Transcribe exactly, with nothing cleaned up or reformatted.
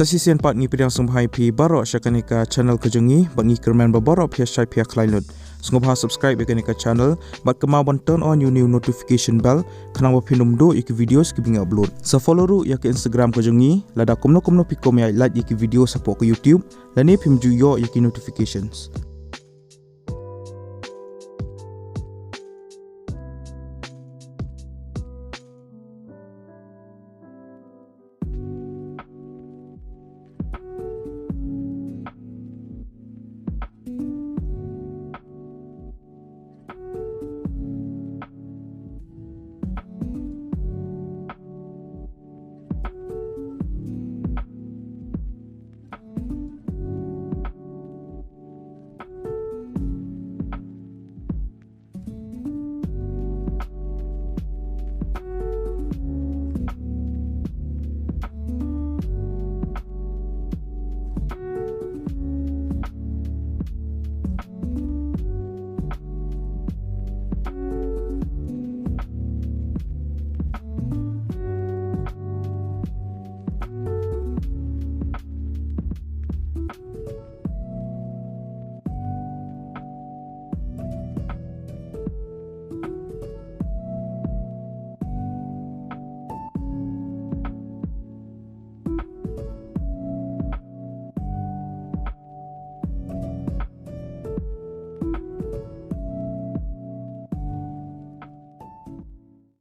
Sa shisien pat ngi pdiang sngewbha ïa phi baroh sha kane ka channel ka jong ngi, bad ngi kyrmen ba baroh phi ïa shait phi ïa khlaiñ lut. Sngewbha subscribe ïa kane ka channel, bad kynmaw ban turn on ïa une u notification bell, khnang ba phin ym duh ïa ki videos kiba ngi upload. Sa follow ruh ïa ka Instagram ka jong ngi, lada kumno kumno phi kwah ban ïa like ïa ki videos hapoh ka YouTube, lane phim ju ïoh ïa ki notifications.